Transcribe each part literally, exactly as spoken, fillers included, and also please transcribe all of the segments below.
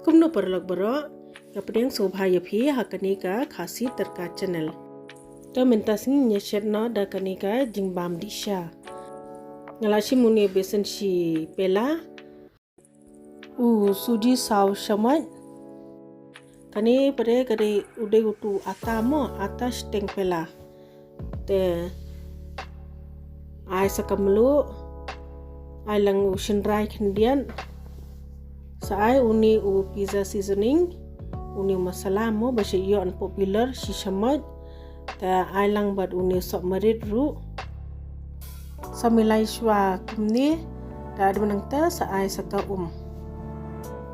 Kumno paralok baroh, nga pdiang sngewbha ïa phi ha kane ka Khasi Tadka Channel. Te mynta sngi ngin ïa shet noh da kane ka jingbam dih sha. Nga la shim une u besan shi pela, u suji saw shamoit. Kane pat ka dei u dei utu u ata mo, ata shiteng pela. Te ai sa ka mluh, ai lang u shynrai khyndiat. Sa ai une u pizza seasoning, une u masala mo ba shu ïoh popular shi shamoit. Te ai lang bad une u sohmarit ruh. Sa milai shuwa kumne, te dep nangta sa ai sa ka um.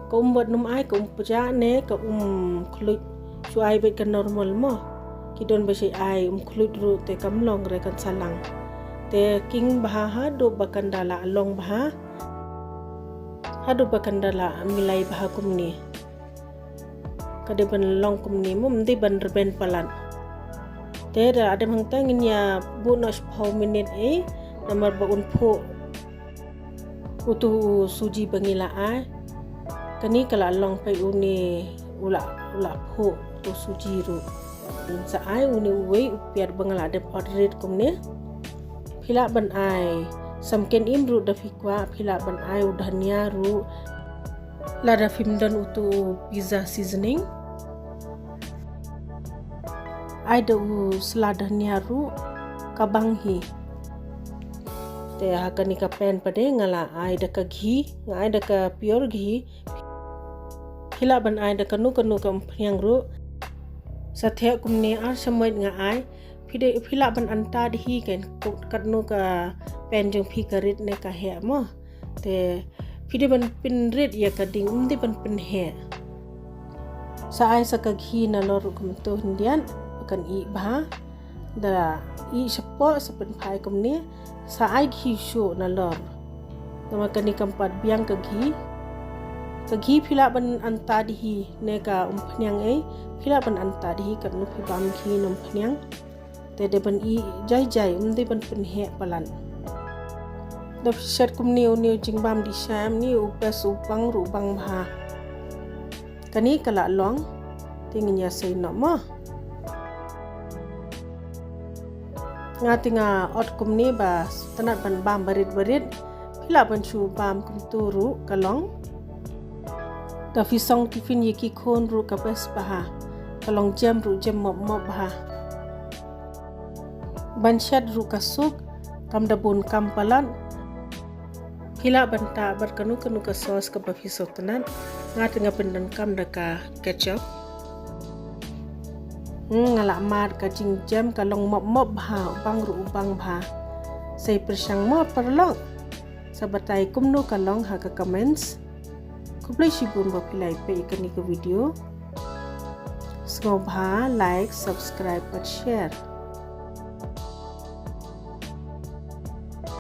Ka um bad nym ai ka um pjah ne ka um khluit. Shu ai beit ka normal mo. Ki don ba shu ai um khluit ruh te kam long re kan sa lang. Te king bha haduh ba kan da la long bha. Haduh ba kan da la milai bha kumne. Ka dei ban long kumne mo, ym dei ban rben palat. Te da dep hangta ngin ïa buh noh shiphew minit ei, namar ba un phuh utu u suji ba ngi la ai. Kane ka la long peit une u la, u la phuh utu u suji ruh. Sa ai une uwei u piat ba nga la dep ot rit kumne. Phi lah ban ai samken im ruh da phi kwah, phi lah ban ai u dhania ruh. Lada phim don utu u pizza seasoning, ai da u sla dhania ruh ka bang hi. Te ha kane ka pan pat de nga la ai da ka ghee, nga ai da ka pure ghee. Phi lah ban ai da kano kano ka umphniang ruh. Sa theh kumne ar shamoit nga ai. Phi de, phi lah ban antad hi kan, katno ka pan jong phi ka rit ne ka heh mo. Te phi dei ban pynrit ïa ka ding, ym dei ban pynheh. Sa ai sa ka ghee nalor ruh kumto khyndiat, kan ih bha. Da ih shapoh sa pynphai kumne, sa ai ghee shuh nalor. Namar kane kam pat biang ka ghee. Ka ghee phi lah ban antad hi ne ka umphniang ei, phi lah ban antad hi katno phi bam ghee ne umphniang. Te dei ban ih jai jai, ym dei ban pynheh palat. Da phi shet kumne une u jingbam dih sha em, une u best, u bang ruh u bang bha. Kane ka la long, te ngin ïa sei noh mo. Nga te nga ot kumne ba sngewtynnat ban bam barit barit. Phi lah ban shu bam kumto ruh ka long. Da phi song tiffin ïa ki khun ruh ka best bha. Ka long jem ruh jem mop mop bha. Ban shet ruh ka suk, kam da bun kam palat. Phi lah ban tah bad kano kano ka sauce kaba phi sngewtynnat. Nga te nga pyndonkam da ka ketchup. Hmm, nga la mad ka jingjem, ka long mop mop bha, u bang ruh u bang bha. Sei pyrshang mo paralok. Sa batai kumno ka long ha ka comments. Khublei shibun ba phi la ïa peit ïa kane ka video. Sngewbha like, subscribe bad share.